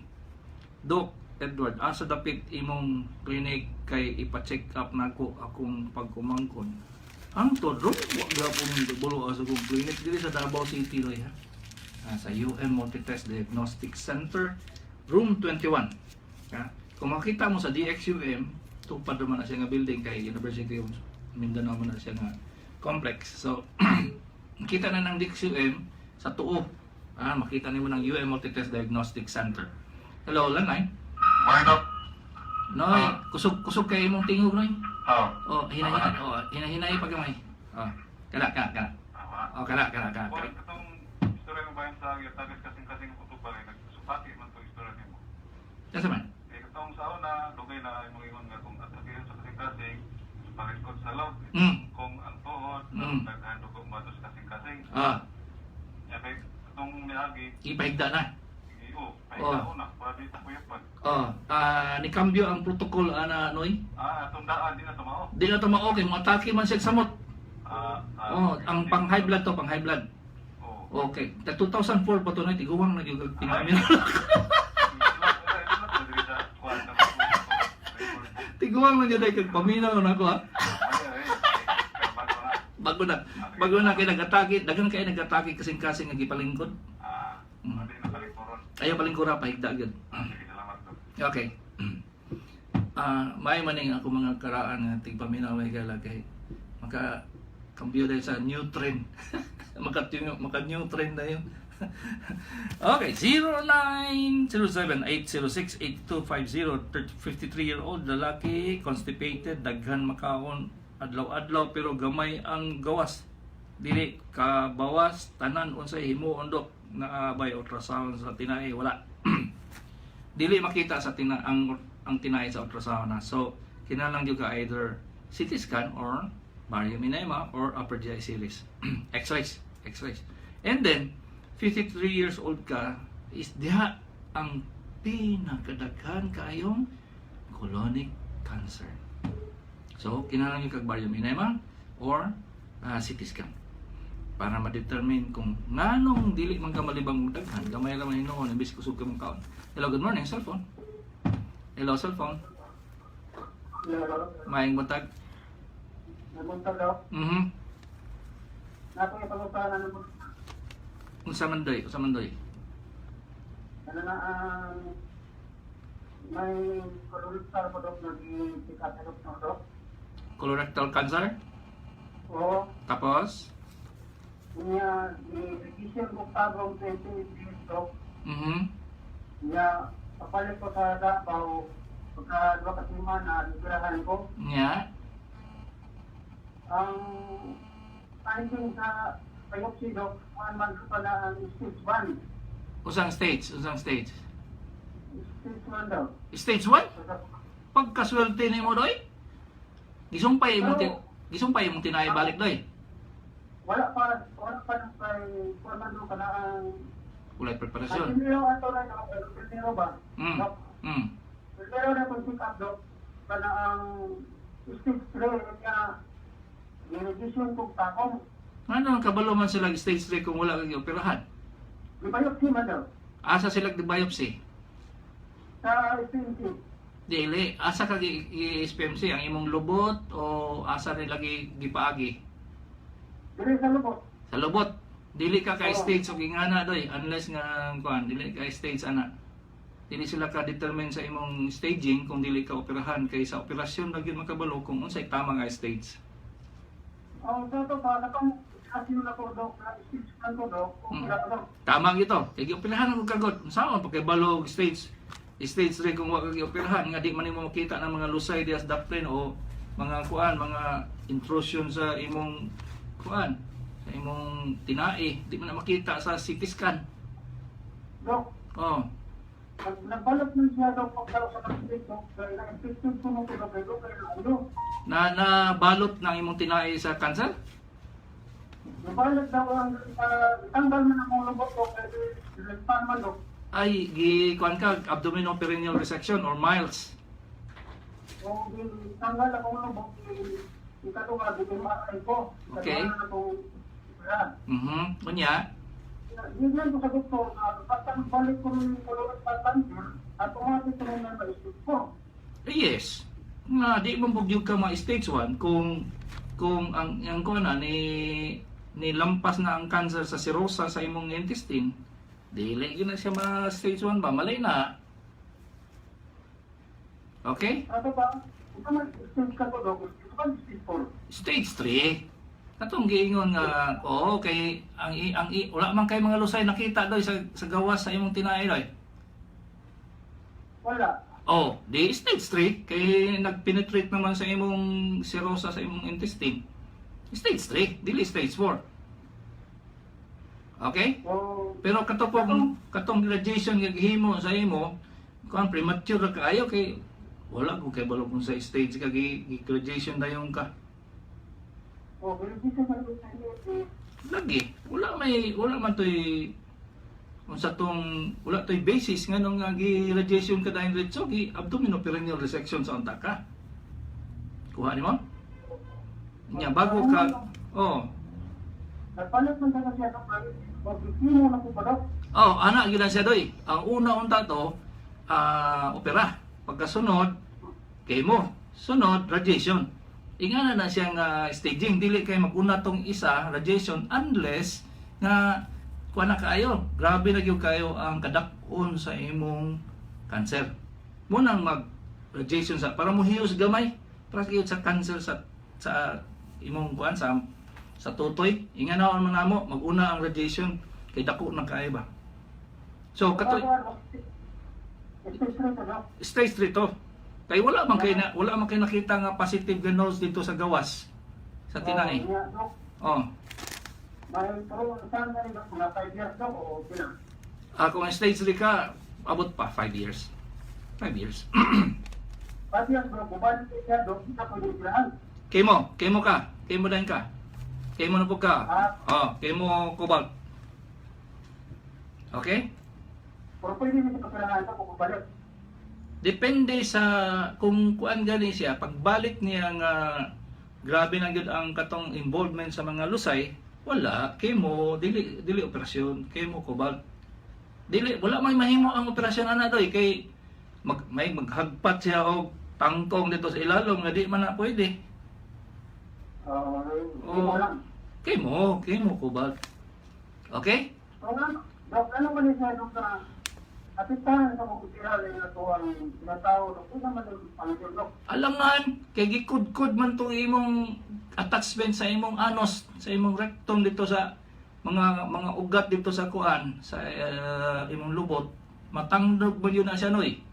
Doc Edward, asa dapit imong clinic kay ipa-check up nako akong pagkumangkon? Ang todro, wa gapon bulo asa kong clinic diri sa Davao City roy ha. Ah, sa UM Multitest Diagnostic Center, Room 21. Ha? Kung makita mo sa DXUM, tupad naman na siya nga building kay University of Mindanao man na siya nga complex. So, makita na ng DXUM sa tuo. Ah, makita nimo ng UM Multitest Diagnostic Center. Hello, landline. Morning, Doc. Noy, kusog kusog kay imong tingog, Noy. Oh. Oh, hinahinay, oh, hinahinay pa gamay. Oh, kana kana kana. Awa. Oh, kana kana kana. Kuan katong istorya mo bayan sa gitagas kasing-kasing ko ba kay nagsupati man tong istorya nimo. Asa man? Kay katong sa una dugay na imong ingon nga kung atakihan sa kasing-kasing palingkod sa loob. Kung ang tuhod, daghan dugo matos kasing-kasing. Ya kay katong miagi Ipahigda na. iyo pahigda na para di ta kuyapan. Oh, ni cambio ang protocol ana, Noy. Ah, atong daan di na tumao. Di na tumao kay mo atake man siya samot. Ah, Oh, ang pang high blood to, pang high blood. Oh. Okay. Ta 2004 pa to, Noy, tiguang na gyud pinamin. Tiguang na gyud ay kag paminaw na ako ha. Bago na. Bago na kay nag-atake, daghan kay nag-atake kasing-kasing nga gipalingkod. Ayaw palingkura pahigda gyud. Okay. May maning ako mga karaan nga tigpaminaw may gala kay maka kambyo dahil sa new trend. Maka maka new trend na yun. Okay, 0907-806-8250, 53-year-old lalaki, constipated, daghan makaon adlaw-adlaw pero gamay ang gawas. Dili ka bawas tanan unsay himuon, dok, naabay ultrasound sa tinai, wala. Dili makita sa tina ang tinai sa ultrasound na. So kinahanglan gyud ka either CT scan or barium enema or upper GI series. X-rays, X-rays. And then 53 years old ka is diha ang pinakadaghan kaayong colonic cancer. So kinahanglan gyud kag barium enema or CT scan para ma-determine kung nganong dili man ka malibang daghan, gamay ra man hinuon imbes kusog ka mong kaon. Hello, good morning, cellphone. Hello, cellphone. Hello. Maayong buntag. Nabuntag daw. Nato yung pagpapalan ng Unsa man doy? Unsa man doy? Ano na ang may colorectal po, dok, nag-pick up sa doktor, dok. Colorectal cancer? Oo. Tapos? Niya, ni-revision ko pagong 20 dok. Niya, papalit ko sa Davao, pagka duha ka semana, nagirahan ko. Nya. Ang finding sa biopsy, dok, 1 month pa na ang stage 1. Usang stage? Usang stage? Stage 1 daw. Stage 1? Pagkaswerte nimo, doy? Gisumpay imong tinay balik, doy. Wala pa, wala pa nang kay forman ka na ang Walay ang preparasyon. primero ato na dok, pero primero ba? Dok, primero na kung pick up, dok, kana ang stage 3 nga ni-revision kong takong. Ano ang kabalo man sila stage 3 kung wala kang operahan? Biopsy man daw Asa sila biopsy? Sa SPMC. Dili, asa ka gi SPMC ang imong lubot o asa nila gipaagi? Dili sa lubot. Sa lubot. Dili ka kay Oo. stage og ingana, doy, unless nga kuan dili ka stage ana. Dili sila ka determine sa imong staging kung dili ka operahan kay sa operasyon na gyud makabalo kung unsay tama nga stage. Ang toto pa katong asin na ko, dok, na stage 1 ko, dok, okay na dok. Tama gyud to. Kay gioperahan ako kagod. Unsaon pa kay balo og stage stage 3 kung wa ka gioperahan nga di man nimo makita ng mga lusay dias doctrine o mga kuan mga intrusion sa imong kuan sa imong tinai, di man na makita sa CT scan. Dok, nagbalot man siya, dok, pagkalo sa kapit, dok, kay na-infected ko mo ko, dok, kay dok, kay ulo. Na nabalot ng imong tinai sa cancer? Nabalot daw ang, tanggal man ang lubot, dok, kay nagpan man, dok. Ay, gi kuan ka abdominoperineal resection or miles. O, tanggal akong lubot, ikaduha, di MRI ko. Okay. Ikaduha na akong operahan. Unya, Bigyan ko sa doktor na basta balik ko ng colorectal cancer, automatic ko na ma-stage 4. Eh, yes. Nga di man pud ka ma stage 1 kung ang kuan na ni ni lampas na ang cancer sa serosa sa imong intestine, dili gyud na siya ma stage 1 ba, malay na. Okay? Ato ba, ito man stage ka ko, dok, ito man stage 4. Stage 3. Katong giingon nga oo kay ang wala man kay mga lusay nakita doy sa gawas sa imong tinai doy. Wala. Oh, di stage 3 kay nagpenetrate naman sa imong serosa sa imong intestine. Stage 3, dili stage 4. Okay? So, Pero kato po katong radiation nga gihimo sa imo, kuan premature ra kaayo kay wala ko kay balo kung sa stage ka gi radiation dayon ka. Oh, pero di siya malapit sa inyo. Lagi, wala man toy unsa tong wala toy basis nganong nga gi radiation ka dayon diretso gi abdominoperineal resection sa unta ka. Kuha nimo? Nya bago ka, oh. Nagpalit man talaga siya, Dok. Mag-chemo na po ba, Dok? Oh, ana gyud na siya doy. Ang una unta to, opera. Pagkasunod, chemo. Sunod, radiation. Ingana na siyang staging, dili kay maguna tong isa radiation unless nga kuha na kaayo. Grabe na gyud kayo ang kadak-on sa imong cancer. Munang mag radiation sa para mohiyos gamay para gyud sa cancer sa sa imong kuan sa tutoy. Ingana man namo maguna ang radiation kay dako na kaayo ba. So kato Stage 3 to, Dok. stage 3 to. Kay wala man kay nakita nga positive nga nodes dito sa gawas sa tinai. Oh, yeah, Dok. Oh. May pero saan na rin, Dok? Mga 5 years, Dok, o pila? Kung ang stage 3 ka, abot pa 5 years. 5 years. 5 years, bro. Bumalik siya, Dok. Hindi ka pwede operahan. Chemo, chemo ka. Chemo din ka. Chemo na po ka. Ah. Oh, chemo cobalt. Okay? Pero pwede niya siya operahan, Dok, kung bumalik. Depende sa kung kuan gani siya, pagbalik niya nga grabe na gyud ang katong involvement sa mga lusay, wala chemo, dili dili operasyon, chemo cobalt. Dili wala may mahimo ang operasyon ana doy kay may maghagpat siya og tangkong dito sa ilalom nga di man na pwede. Oo, hindi mo Oh. lang. Chemo, chemo cobalt. Okay? So, ano, Dok, ano man siya, Dok, na apistahan sa mga opera na ito ang mga tao, Dok. Kung naman ang pangil, Dok. Alangan kay gikudkod man tong imong attachment sa imong anus, sa imong rectum dito sa mga mga ugat dito sa kuan, sa imong lubot, matangdog man yun na siya noy.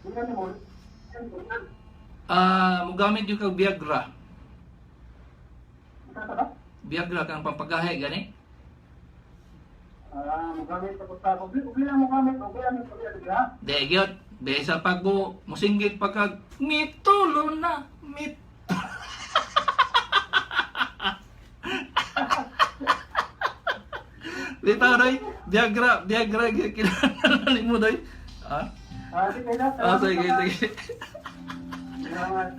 Hindi na mo. Mugamit yung kag Viagra. Ito, Dok? Viagra kang pampagahe gani. Ah, mugamit sa pusta. Ugli lang mo gamit, ugli lang mo gamit, ha? De gyud, besa pag mo musinggit pa kag mitulo na, mit. Bitaw doy, Viagra, Viagra gyud kinahanglan mo doy. Ah? Ah, sige, Dok. Ah, sige, sige. Salamat.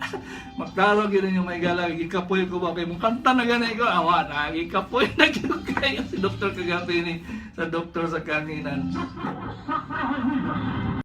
Maklaro gyud ninyo may gala, gikapoy ko ba kay mong kanta na gani ko. Awa na, gikapoy na gyud kayo si doktor kagabi ni sa doktor sa kanginan.